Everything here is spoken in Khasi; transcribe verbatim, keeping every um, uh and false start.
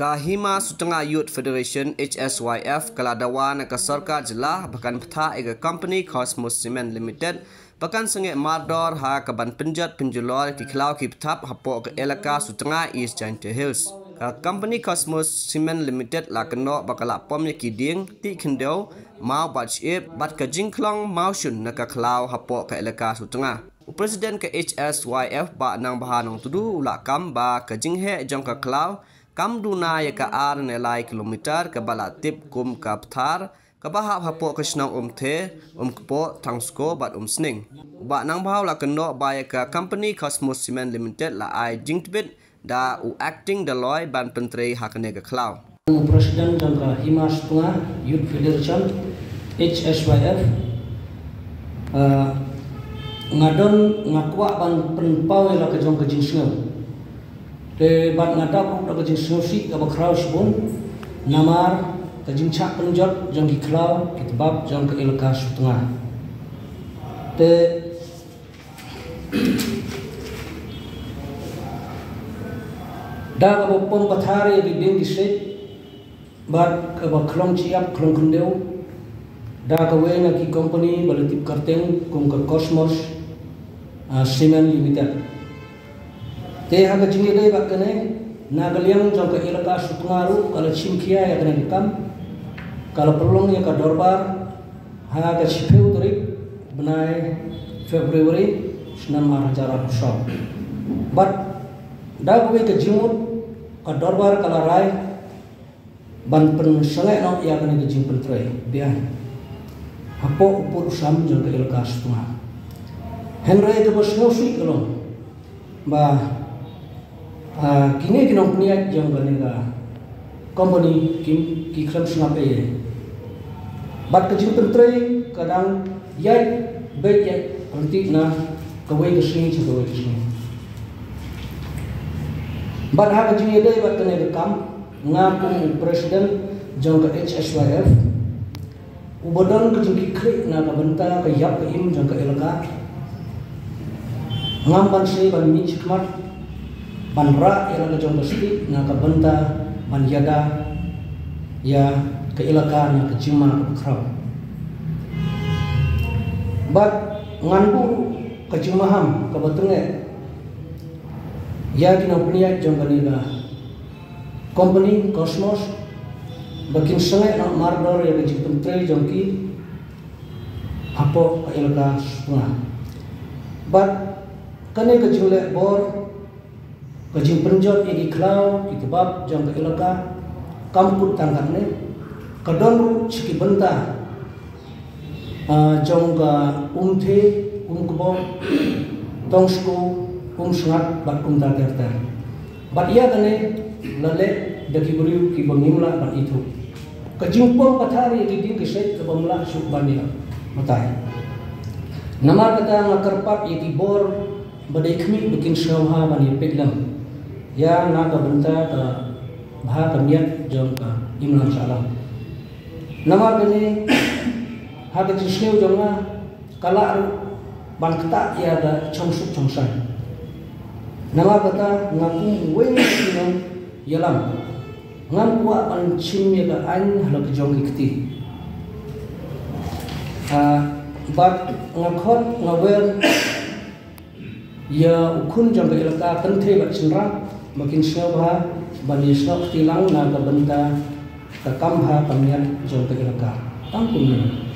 Ka Hima Sutnga Youth Federation, H S Y F, ka la dawa na ka sorkar jylla ba kan bthah ïa ka company Cosmos Cement Limited ba kan sangeh mardor ha ka ban pynjot pynjulor ki khlaw ki bthap hapoh ka elaka Sutnga, East Jaintia Hills. Ka company Cosmos Cement Limited la kynnoh ba ka la pom ïa ki dieng tih khyndew, maw bad shyiap bad ka jingkhlong mawshun na ka khlaw hapoh ka elaka Sutnga. U President ka H S Y F, Bah Nangbha Nongtdu, u la kam ba ka jingheh jong ka khlaw kam duna ïa ka ar ne lai kilometer kaba la tip kum ka Pthar, kaba hap hapoh ka shnong Umthe, Umkpoh, Thangsko bad Umsning. U Bah Nangbha u la kynnoh ba ïa ka company Cosmos Cement Limited la ai jingtbit da u acting Daloi ban pyntrei ha kane ka khlaw. U President jong ka Hima Sutnga Youth Federation, H S Y F, ah, nga don, nga kwah ban pynpaw ïa la ka jong ka jingsngew. Te bad nga dap ruh da ka jingsngewsih kaba khraw shibun namar ka jingshah pynjot jong ki khlaw ki tbab jong ka elaka Sutnga. Te da kaba pom pathar ïa ki dieng ki siej bad kaba khlong shyiap khlong khyndew da kawei na ki company ba la tip kyrteng kum ka Cosmos, ah, Cement Limited. Te ha ka jingïadei bad kane, na ka liang jong ka elaka Sutnga ruh ka la shim khia ïa kane ka kam, ka la pynlong ïa ka dorbar ha ka shiphew tarik bnai February snem ar hajar arphew saw. Bad da kawei ka jingmut, ka dorbar ka la rai ban pynsangeh noh ïa kane ka jingpyntrei biang hapoh u pud u sam jong ka elaka Sutnga. Hynrei kaba sngewsih ka long ba, ah, kine ki nongpynïaid jong kane ka company ki, ki khlem sngap ei ei. Bad ka jingpyntrei ka dang ïaid beit ïaid ryntih na kawei ka sngi sha kawei ka sngi. Bad ha ka jingïadei bad kane ka kam, nga kum u President jong ka H S Y F, uba don ka jingkitkhlieh na ka bynta ka ïap ka im jong ka elaka, ngam ban sei ban mih shakhmat ban rah ïa la ka jong ka stieh na ka bynta ban ïada ïa ka elaka na ka jingma kaba khraw. Bad ngan buh ka jingmaham kaba tyngeh ïa ki nongpynïaid jong kane ka company Cosmos ba kin sangeh noh mardor ïa ka jingpyntrei jong ki hapoh ka elaka Sutnga. Bad kane ka jingleh bor, ka jingpynjot ïa ki khlaw ki tbab jong ka elaka kam kut tang katne, ka don ruh sha ki bynta, ah, jong ka Umthe, Umkpoh, Thangsko, Umsngat bad kumta ter ter. Bad ïa kane la leh da ki briew kiba ngim lah ban ithuh. Ka jingpom pathar ïa ki dieng ki siej kaba ym lah shuh ban ïa batai. Namar kata nga kyrpad ïa ki bor ba dei khmih ba kin sngewbha ban ïa peit lem ïa na ka bynta ka bha ka miat jong ka imlang sahlang. Namar kane ha ka jingsngew jong nga ka lah ruh ban ktah ïa ka chongsuk chongsaiñ. Namar kata nga kum uwei na ki nongïalam ngam kwah ban shim ïa ka aiñ ha la ka jong ki kti. Ah, bad nga khot nga wer ïa u khun jong ka elaka kynthei bad shynrang ba kin sngewbha ban ïa snoh kti lang na ka bynta ka kam bha ka miat jong ka elaka. Tang kumne.